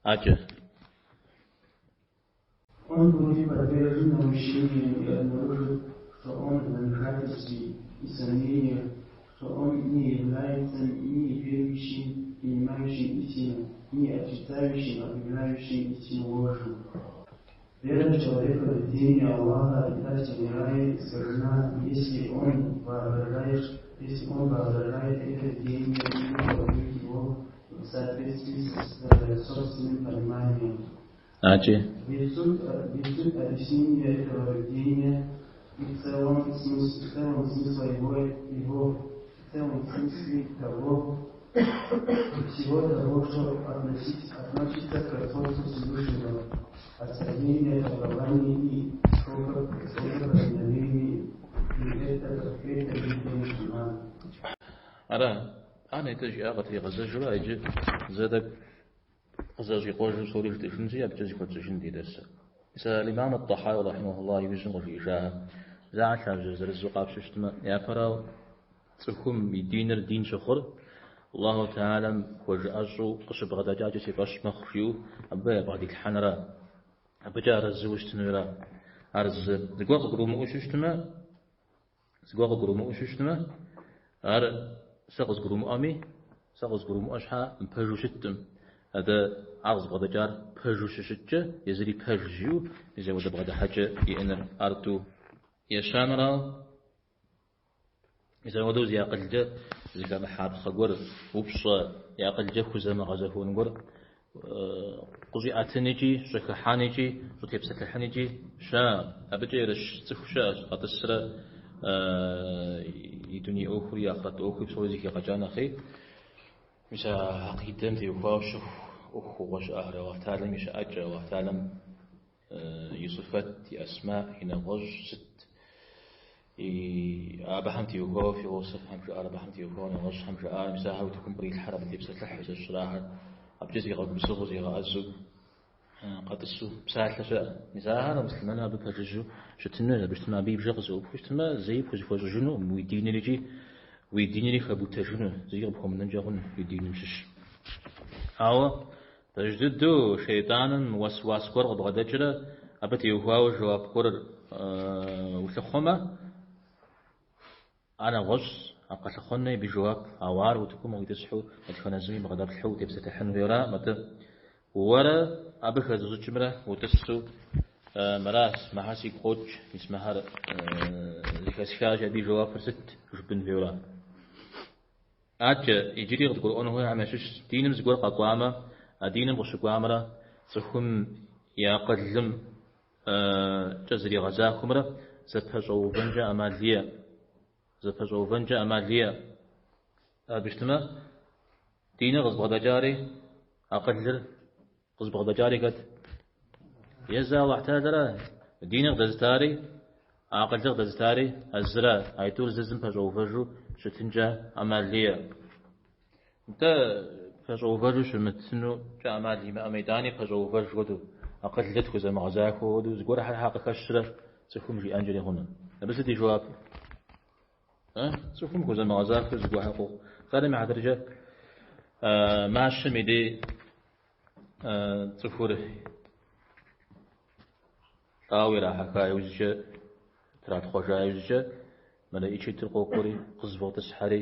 Акӏэ. Он будет подвержен наущениям и обнаружит, что он в замешательстве и сомнениях, что он не является ни верующим, принимающим истину, ни отрицающим, объявляющим истину ложью. Вера человека в видение Аллаха, обитателя рая, искажена, если он воображает, если он воображает это видение и толкует его в соответствии с собственным пониманием. Акӏэ. Ведь суть, ведь суть объяснения этого видения и в целом смысл, в целом смысла его, его в целом смысле того, всего того, что относить, относится к господству Всевышнего, отстранение, толкование и сколько, сколько повиновений, и это, это видение мусульман. Ара, ар нетӏэ жиӏа къытригъэзэжурэ иджы зэ тӏэкӏу къызэщӏикъуэжу псори жытӏэжынщи, абыкӏэ зыхуэтщӏыжын ди дэрсыр. Мис аль-Имам ат-Тахауи рахьимахуллах иужьым къыжиӏэжахэр зэ лъабжьэ зырызу къапщтэу щытмэ, япэрауэ цӏыхум и диныр дин щыхъур Аллаху Тэхьэлам хуэжыӏэщӏэу къыщыбгъэдэкӏакӏэ си фӏэщ мэхъу жиӏэу абы ябгъэдилъхьэнра, абыкӏэ арэзыуэ щытынура? Ар зы. Зыгуэр къыгурымыӏуэу щытмэ, Зыгуэр къыгурымыӏуэу щытмэ, ар сэ къызгурымыӏуэми, сэ къызгурымыӏуэ щхьа мыпэжу щыткъым. Атӏэ ар къызбгъэдэкӏар пэжу щыщыткӏэ, езыри пэж жиӏэу, мис апхуэдэ бгъэдыхьэкӏэ иӏэныр ар тӏу. Ещанэрауэ, мис апхуэдэу зи акъылкӏэ зыхэмыхьапхъэ гуэр, упщӏэ, и акъылкӏэ хузэмыгъэзэхуэн гуэр къыщӏиӏэтын икӏи, щӏыхыхьэн икӏи, щӏытепсэлъыхьын икӏи щыӏэ. Абыкӏэ ерыщ цӏыху щыӏэщ, къэтӏысрэ и дуней ӏуэхури, и ахърэт ӏуэхури псори зэхигъэкӏа нэхъей. Мис а акъидэм теухуауэ щэху ӏуэхугъуэ щыӏэхэр, Аллахь Тэхьэлам и щыӏэкӏэ, Аллахь Тэхьэлам и сыфэт, и асма, и нэгъуэщӏ сыт. И абыхэм теухуауэ философхэм жаӏар, абыхэм теухуауэ нэгъуэщӏхэм жаӏар, мис ахэр утыкум кърилъхьэр, абы тепсэлъыхьу зэщӏрахэр, абыкӏэ зигъэгубзыгъэу, зигъэӏэзэу къэтӏысу псалъэ щыӏэ. Мис ахэр муслъымэну абы пэжыжьэу щытыну, абы щытмэ, абы и бжэ къызэӏупхыу щытмэ, зэи пхузэхуэщӏыжынукъым уи диныр икӏи уи динри хэбутэжыну, зыри къыпхуэмынэнкӏэ хъуну уи диным щыщ. Ауэ пэж дыдэу шейтӏаным уэсуас гуэр къыбгъэдэкӏрэ абы теухуауэ жэуап гуэр улъыхъуэмэ, ар нэгъуэщӏщ, ар къэлъыхъуэн хуей абы и жэуап, ауэ ар утыкум укъитӏысхьэу дэтхэнэ зыми бгъэдэплъхьэу утепсэлъыхьын хуейра, атӏэ уэрэ абы хэзыщӏыкӏымрэ утӏысу мыращ, мыхьэр сигу къокӏ, мис мыхьэр зэхэсхащ, абы и жэуапыр сыт жыпӏэн хуейуэра? Адэкӏэ, иджыри къыдгурыӏуэн хуейхэм ящыщщ, диным зыгуэр къэкӏуамэ, а диным къыщыкӏуамрэ цӏыхум и акъылым кӏэ зэригъэзахуэмрэ зэпэщӏэувэнкӏэ ӏэмал иӏэ. Зэпэщӏэувэнкӏэ ӏэмал иӏэ. Абы щытмэ, диныр къызбгъэдэкӏари, акъылыр къызбгъэдэкӏари хэт? Езы Аллахь Тэхьэлара, диныр къыдэзытари, акъылыр къыдэзытари а зыра, аитӏур зы зым пэщӏэувэжу щытынкӏэ ӏэмал иӏэ. Нтӏэ, пэщӏэувэжу щымытынукӏэ ӏэмал имыӏэмэ, итӏани пэщӏэувэж хуэдэу, акъылыр тхузэмыгъэзахуэ хуэдэу зыгуэрхэр щхьэ къыхэщрэ цӏыхум жиӏэнкӏэри хъуну. Абы сыт и жэуапыр? Цӏыхум хузэмыгъэзахуэу зыгуэрхэр къохъу. Псалъэм и хьэтыркӏэ, мащэм и дей цӏыхур лӏауэ ирахьэха иужькӏэ, тратхъуэжа иужькӏэ, мэлэӏичитӏыр къокӏуэри, къызэфӏотӏысхьэри,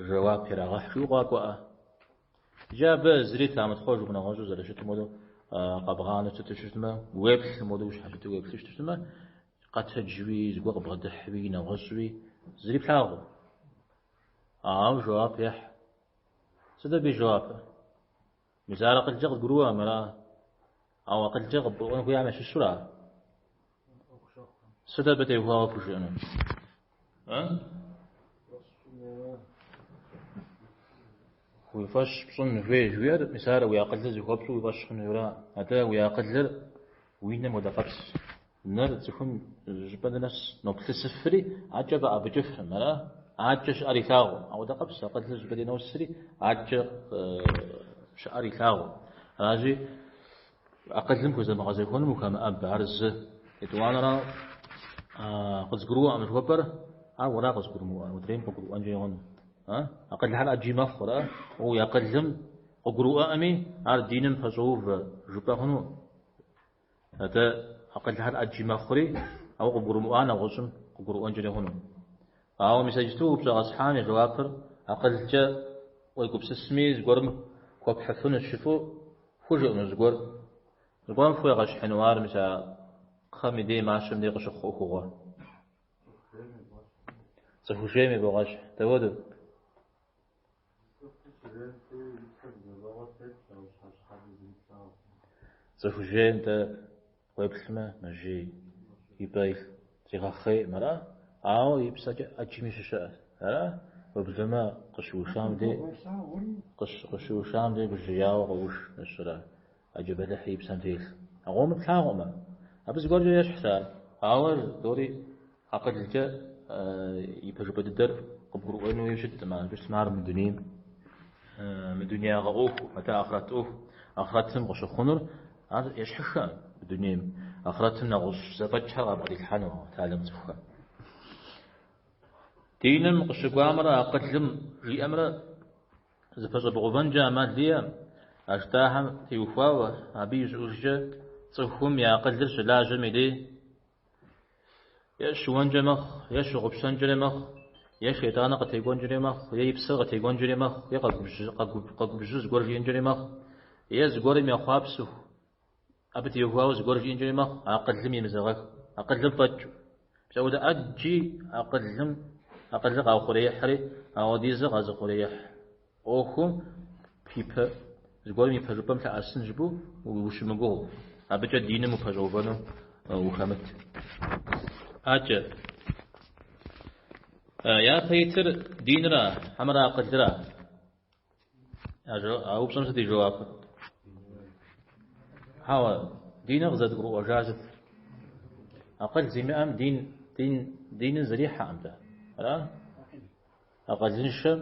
жэуап ирагъэхь жиӏэу къакӏуэӏэ. Иджы абы зыри трамытхъуэжу нэгъуэщӏу зэрыщытым хуэдэу къэбгъанэу щыту щытмэ, уеплъым хуэдэу ущхьэщыту уеплъу щытмэ, къэтэджуи, зыгуэр къыбгъэдыхьуи, нэгъуэщӏуи зыри плъагъуу. Ауэ жэуап ехь. Сыт абы и жэуапыр? Мис ар акъылкӏэ къыбгурыӏуэкъым, ара? Ауэ акъылкӏэ къыбгурыӏуэн хуейхэм ящыщура? Сыт абы теухуауэ пхужыӏэну? Уи фӏэщ пщӏын хуей жыхуиӏэр, мис ар уи акъылыр зыхуэпщӏу уи фӏэщ хъун хуейра? Атӏэ уи акъылыр уи нэм хуэдэкъэпс. Нэр цӏыхум щӏыпӏэ нэс ноплъысыфри, акӏэ фӏэӏэбыкӏыфым, ара? Акӏэ щыӏэр илъагъуу. Ауэдэ къэпс акъылыр щӏыпӏэ дей носри, акӏэ щыӏэр илъагъуу. Аращи, акъылым хузэмыгъэзэхуэным ухэмыӏэбэ, ар зы. Етӏуанэра, къызгурыӏуэкъым жыхуэпӏэр, ар уэра къызыгурымыӏуэр, модрейм къыгурыӏуэнкӏэ хъуну. Акъылхэр ӏэджи мэхъу, ара? Уэ уи акъылым. Къыгурыӏуэӏыми, ар диным пэщӏоувэ жыпӏэ хъуну. Атӏэ акъылхэр ӏэджи мэхъури, ауэ къыбгурымыӏуа нэгъуэщӏым къыгурыӏуэнкӏэри хъуну. Ауэ мис иджыту упщӏэ къэсхьам и жэуапыр акъылкӏэ уегупсысми, зыгуэрым хуэпхьыфынущ жыпӏэу пхужыӏэну зыгуэр. Зыгуэрым пхуегъэщхьыну ар мис а кхъэм и дей, мащэм дей къыщыхъу ӏуэхугъуэ. Цӏыху жейм ебогъэщхь. Дауэду? Цӏыху жейм дэ уеплъмэ, мэжей, и пӏэ илъ, зигъэхъейкъым, ара? Ауэ и псэкӏэ ӏэджэми щыщыӏэщ, ара? Уеблэмэ къыщыушам дей, къыщыушам дей гужьеяуэ къоуш, нэщӏрэ, ӏэджэ бэлыхьи и псэм телъ. А къомыр плъагъукъымэ, абы зыгуэркӏэ ещхьщ ар. Ауэ тӏури акъылкӏэ и пэжыпӏэ дыдэр къыбгурыӏуэнуи щыткъым ар. Щытмэ ар мы дунейм, мы дунеягъэ ӏуэху, атӏэ ахърэт ӏуэху, ахърэтым къыщыхъунур ар ещхьыххэкъым мы дунейм. Ахърэтым нэгъуэщӏ зэфӏэкӏхэр къабгъэдилъхьэну Алыхьталэм цӏыхухэм. Диным къыщыкӏуамрэ акъылым жиӏэмрэ зэпэщӏэбгъэувэнкӏэ ӏэмал иӏэкъым. А жытӏахэм теухуауэ, абы ищӏыӏужкӏэ цӏыхум и акъылыр щылажьэм и дей е щыуэнкӏэ мэхъу, е щыгъупщэнкӏэри мэхъу, е шейтӏаныр къытекӏуэнкӏэри мэхъу, е и псэр къытекӏуэнкӏэри мэхъу, е къэгубжьу зыгуэр жиӏэнкӏэри мэхъу, е зыгуэрым ехъуапсэху, абы теухуауэ зыгуэр жиӏэнкӏэри мэхъу, акъылым имызэгъэх, акъылым фӏэкӏыу. Мис ауэдэ ӏэджи акъылым, акъылыр къаухъуреихьри, ауэдизыр къэзыухъуреихь ӏуэхум ипэ, зыгуэрым и пэжыпӏэм лъэӏэсын жыпӏэу ущымыгугъ, абыкӏэ диным упэщӏэувэну ухэмыт. Акӏэ. Япэ итыр диныра, хьэмэрэ акъылыра? А упщӏэм сыт и жэуапыр? Хьэуэ, диныр къызэрыдгурыӏуэжар сыт? Акъыл зимыӏэм дин, дин, диныр зэрихьэкъым-тӏэ. Ара? Акъылыншэм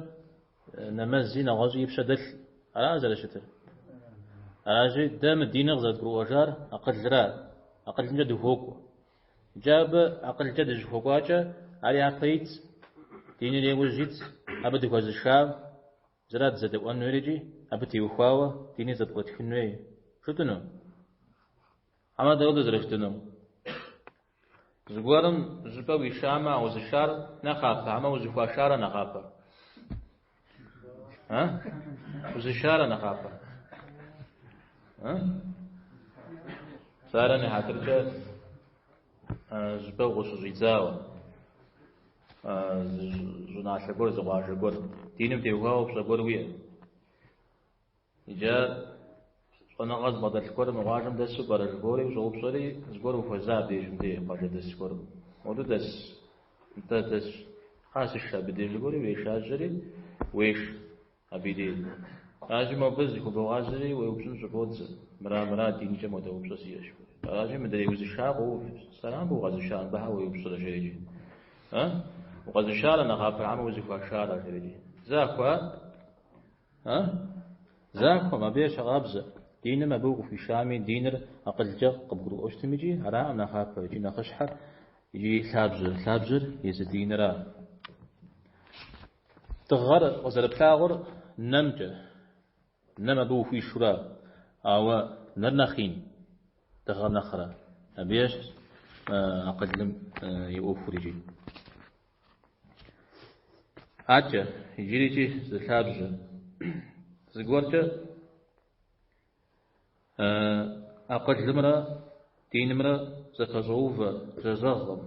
нэмэзи нэгъуэщӏи и пщэ дэлъ. Ара зэрыщытыр? Аращи, дэ мы диныр къызэрыдгурыӏуэжар акъылра, акъылымкӏэ дыхуокӏуэ. Иджы абы акъылкӏэ дыщыхуэкӏуакӏэ, ар япэ итщ, диныр иужь итщ, абы дыхуэзышам зыра дызэдэӏуэн хуейр икӏи абы теухуауэ диныр зэпкърытхын хуей. Жытӏэну? Хьэмэ дауэ дызэрыщытыну? Зыгуэрым зыщӏыпӏэ уишамэ, а узышар нэхъапэ, хьэмэ узыхуашара нэхъапэ? А? Узышара нэхъапэ? А? Псалъэм и хьэтыркӏэ зыщӏыпӏэ укъыщыщӏидзауэ, зы щӏыналъэ гуэр, зы къуажэ гуэр, диным теухуауэ упщӏэ гуэр уиӏэ. Иджы щӏэныгъэ зыбгъэдэлъ гуэр мы къуажэм дэсу пӏэрэ жыбори ущӏоупщӏэри, зыгуэр ухуэза абдежым дей, къуажэдэс гуэрым. Моду дэс, нтӏэ дэсщ. Кхъа сышэ абы деж жыбори, уешажьэри, уеш абы и дей. Аращи, мобы зыхубогъазэри, уеупщӏын щӏыбодзэ. Мыра, мыра динкӏэ модэ упщӏэ сиӏэщ. Аращи, мыдрей узыша къоув. Сэра мыбы укъэзышар, мыбы щхьэ уеупщӏрэ жерикӏи. А? Укъэзышара нэхъапэр, хьэмэ узыхуашара жерикӏи. Захуэ, а? Захуэм, абы ещхьыркъабзэ. Диным абы укъыхуишами, диныр акъылкӏэ къыбгурыӏуэу щытым икӏи араӏым нэхъапэр, икӏи нэхъыщхьэр, икӏи лъабжьэр. Лъабжьэр езы диныра. Дыгъэр къызэрыплъагъур нэмкӏэ, нэм абы ухуишура, ауэ нэр нэхъ ин, дыгъэм нэхърэ. Абы ещхьщ акъылым и ӏуэхур икӏи. Акӏэ, иджырикӏи зы лъабжьэ. Зыгуэркӏэ акъылымрэ динымрэ зэпэщӏоувэ, зэзэгъкъым.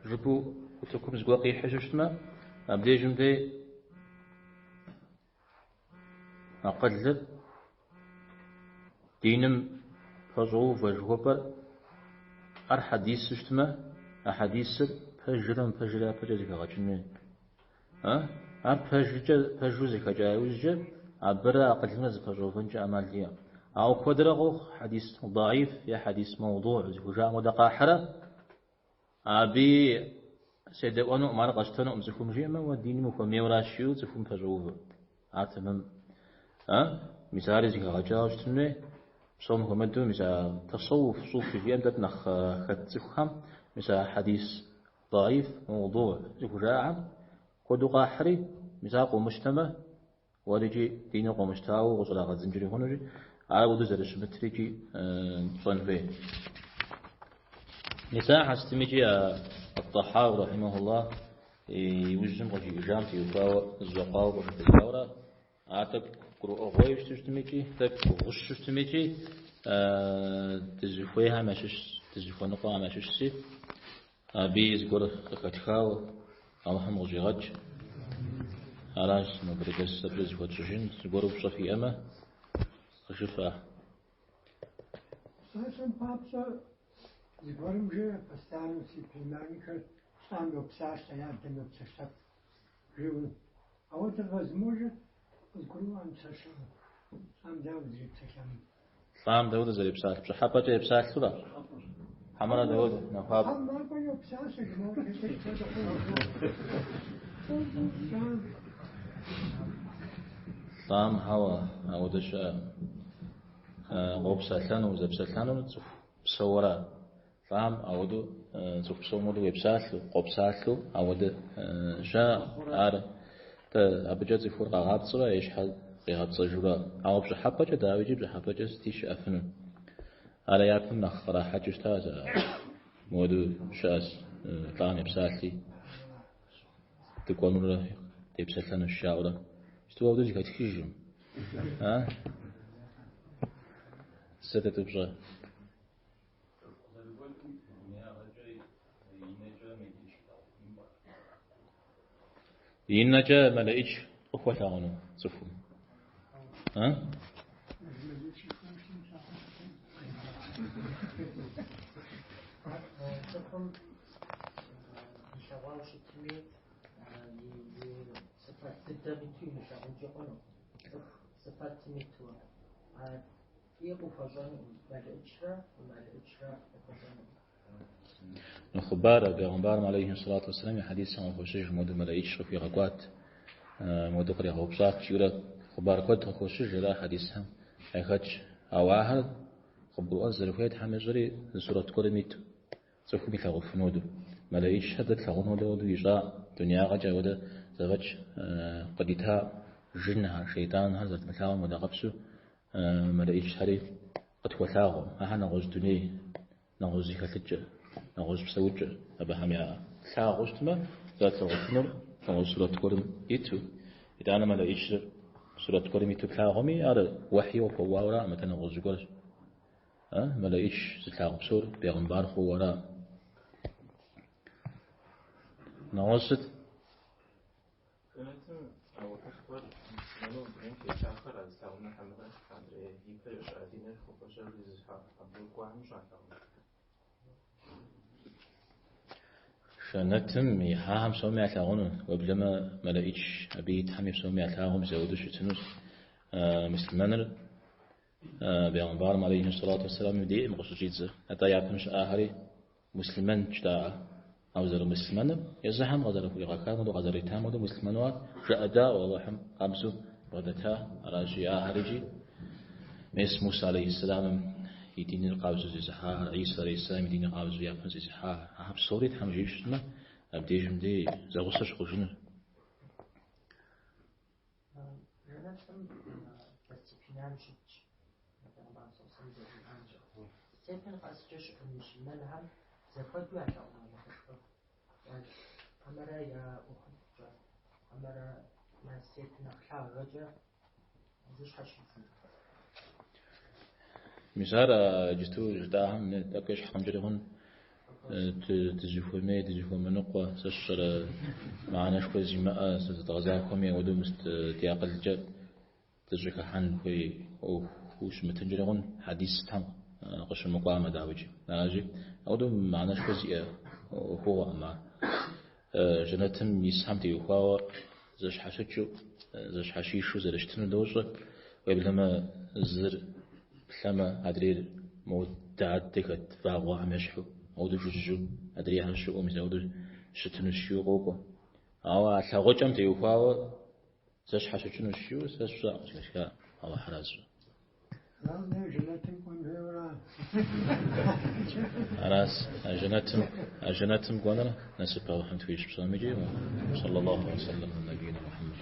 Жыпӏэу утыкум зыгуэр къихьу щытмэ, абдежым дей акъылыр диным пэщӏоувэ жыхуэпӏэр ар хьэдису щытмэ, а хьэдисыр пэжрэ мыпэжрэ япэкӏэ зэхэгъэкӏын хуей. А? Ар пэжкӏэ, пэжу зэхэкӏа иужькӏэ, абырэ акъылымрэ зэпэщӏэувэнкӏэ ӏэмал иӏэкъым. Ауэ куэдрэ къохъу хьэдис даиф е хьэдис мэудуӏ зыхужаӏэм хуэдэ къахьрэ, абы седэӏуэнукъым, ар къэсщтэнукъым цӏыхум жиӏэмэ, уэ диным ухуэмейуэращ жиӏэу цӏыхум пэщӏоувэ. Ар тэмэм. А? Мис ари зэхэгъэкӏауэ щытын хуей. Псом хуэмыдэу, мис а тасэуф, суфи жиӏэм тӏэкӏу нэхъ хэт цӏыхухэм, мис а хьэдис даиф, мэудуӏ зыхужаӏэхэм куэду къахьри, мис ар къыумыщтэмэ, Уэр икӏи диныр къомыщтауэ укъыщӏрагъэдзынкӏэри хъунущи, ар ауэдэу зэрыщымытыр икӏи тщӏэн хуей. Мис ахэр сытми икӏи ат-Тӏэхьауи рахьимахуллах и ужьым къыжиӏэжам теухуауэ зэщӏэкъуауэ къыжытӏэжауэрэ, ар тӏэкӏу гурыӏуэгъуейуэ щыту щытми икӏи, тӏэкӏу гъущу щытми икӏи, дызыхуейхэм ящыщ, дызыхуэныкъуэхэм ящыщщи, абыи зыгуэр къыхэтхауэ Алыхьым къыщӏигъэкӏ. Аращ нобэрей дерс абыкӏэ зыхуэтщӏыжын, зыгуэр упщӏэ фиӏэмэ, къыжыфӏэ. Псалъэм папщӏэ, зыгуэрым жеӏэ постоянно си племянникхэр лӏам йопсалъэ, и адэм йопсэлъэф жиӏэу. Ауэдэ возможно къызгурыӏуам псалъэм, лӏам дауэ зэрепсэлъэну? Лӏам дауэ зэрепсалъэ? Пщӏыхьэпӏэкӏэ епсалъэура? Хьэмэрэ дауэ нахуапӏэ? Хьэм макӏуэ йопсалъэ, жымыӏэу Лӏам хьэуэ, ауэдэ щыӏэ. Къопсэлъэну, узэпсэлъэнур цӏыху псэуэра? Лӏам ауэдэу цӏыху псэум хуэдэу уепсалъэу, къопсалъэу ауэдэ щыӏэ. Ар тӏэ абыкӏэ цӏыхур къагъапцӏэурэ и щхьэ къигъэпцӏэжурэ. Ауэ пщӏыхьэпӏэкӏэ, дауикӏи, пщӏыхьэпӏэкӏэ сыти щыӏэфыну. Ар япэм нэхъ кърахьэкӏыу щытащ, мыуэдэу щыӏэщ лӏам епсалъи, дыкӏуэнурэ депсэлъэнущ жаӏэурэ. Сыту ауэдэу зэхэтхыжым? А? Сытыт упщӏэ? И нэкӏэ мэлэӏич къыхуэлъагъуну цӏыхум? А? Цӏыхум илъэгъуауэ щытми, и сыфэт дыдэм иту имылъагъункӏи хъуну, цӏыху сыфэтым иту. И къыхуэщӏэнукъым, мэлэӏычрэ мымэлэӏычрэ къыхуэщӏэнукъым. Хъыбар, бегъымбарым алейхи сэлату уэсселам и хьэдисхэм къыхощыж, моду мэлэӏич къыхуигъэкӏуат, моду къригъэупщӏат, жиӏэурэ хъыбар куэд къыхощыж, ара хьэдисхэм яхэтщ. Ауэ ахэр къыбгурыӏуэн зэрыхуейр Тхьэм ещӏэри зы сурэт гуэрым иту, цӏыхум илъагъуфын хуэдэу. Мэлэӏичхэр дэ тлъагъун хуэдэу хуэдэу ищӏа, дунеягъэкӏэ апхуэдэ зэфӏэкӏ къыдита жынхэр, шейтӏанхэр зэрыдмылъагъум хуэдэ къабзэу Мэлэӏичхэри къытхуэлъагъуэм, ахэр нэгъуэщӏ дуней, нэгъуэщӏ зэхэлъыкӏэ, нэгъуэщӏ псэукӏэ абыхэм яӏэ. Тлъагъуу щытмэ, зэрытлъагъуфынур нэгъуэщӏ сурэт гуэрым иту, итӏанэ мэлэӏичыр сурэт гуэрым иту плъагъуми, ар уэхьи къыхуэкӏуауэра, мытӏэ нэгъуэщӏ зыгуэрщ. Мэлэӏич зылъагъу псор бегъымбар хъууэ ара. Нэгъуэщӏ сыт? Жэнэтым Алыхьышхуэр муслъымэну дунейм тетахэр а зылъагъуну хьэмэрэ адрей ипэкӏэ щыӏа диныр хуэфэщэжу зезыхьа абы кӏуахэм щалъагъуну? Жэнэтым ихьахэм псоми ялъагъуну, уеблэмэ мэлэӏич абы итхэми псоми ялъагъум зэуэду щытынущ. Муслъымэныр бегъымбарым алейхи сэлату уэсселам и дейм къыщыщӏидзэр. Атӏэ япэм щыӏахэри Муслъымэн жытӏаӏэ. Ауэ зэрымуслъымэныр езыхэм къызэрыхуригъэхам хуэдэу, къызэритам хуэдэу муслъымэну ар жыӏэдаӏуэ Алыхьым къабзэу бгъэдэта. Аращи, ахэр икӏи мес Муса алейхьэссэламым и диныр къабзэу зезыхьахэр, Исэ алейхьэссэлам и диныр къабзэу япэм зезыхьахэр. Ахэр псори Тхьэм жиӏэу щытмэ, абдежым дей зэгъусэ щыхъужынур. Жэнэтым по степеням щытщ, Бегъымбар саллаллаху алейхи ва сэллэм зэрыжиӏамкӏэ. Степень къэскӏэ щыӏэ муслъымэнхэм зэхуэдэу ялъагъуну Алыхьышхуэр. Хьэмэрэ я ӏуэхуфӏкӏэ, хьэмэрэ я степень нэхъ лъагэкӏэ зыщхьэщидзын. Мис ар иджысту жытӏахэм тӏэкӏу ещхь хъункӏэри хъун. Дызыхуэмей, дызыхуэмыныкъуэ, сэ сщӏэрэ мыхьэнэшхуэ зимыӏэ сэ зэдгъэзахуэми ауэдэу мыст ди акъылкӏэ дыщӏыхыхьэн хуей ӏуэхуу щымытынкӏэри хъун, хьэдис Тхьэм къыщымыкӏуамэ, дауикӏ. Аращи, ауэдэу мыхьэнэшхуэ зиӏэ ӏуэхугъуэкъым ар. Жэнэтым исхэм теухуауэ зэщхьэщыкӏыу, зэщхьэщишу зэрыщытынур дощӏэ. Уеблэмэ зыр плъэмэ, адрейр модэ адэ хэт вагъуэхэм ещхьу, ауэдэу жыжьэу адрейхэр щыӏэу, мис ауэдэу щытынущ жиӏэу къокӏуэ. Ауэ а лъагъукӏэм теухуауэ зэщхьэщыкӏынущ жиӏэу сэ сщӏэкъым, зэхэсха, Алыхьыра зыщӏэр. Главное, жэнэтым кӏуэн хуейуэра. Аращ, а жэнэтым кӏуэныр насып Алыхьым тхуищӏ псомикӏи, саллаллаху ва саллям аля набийна Мухьэммэд.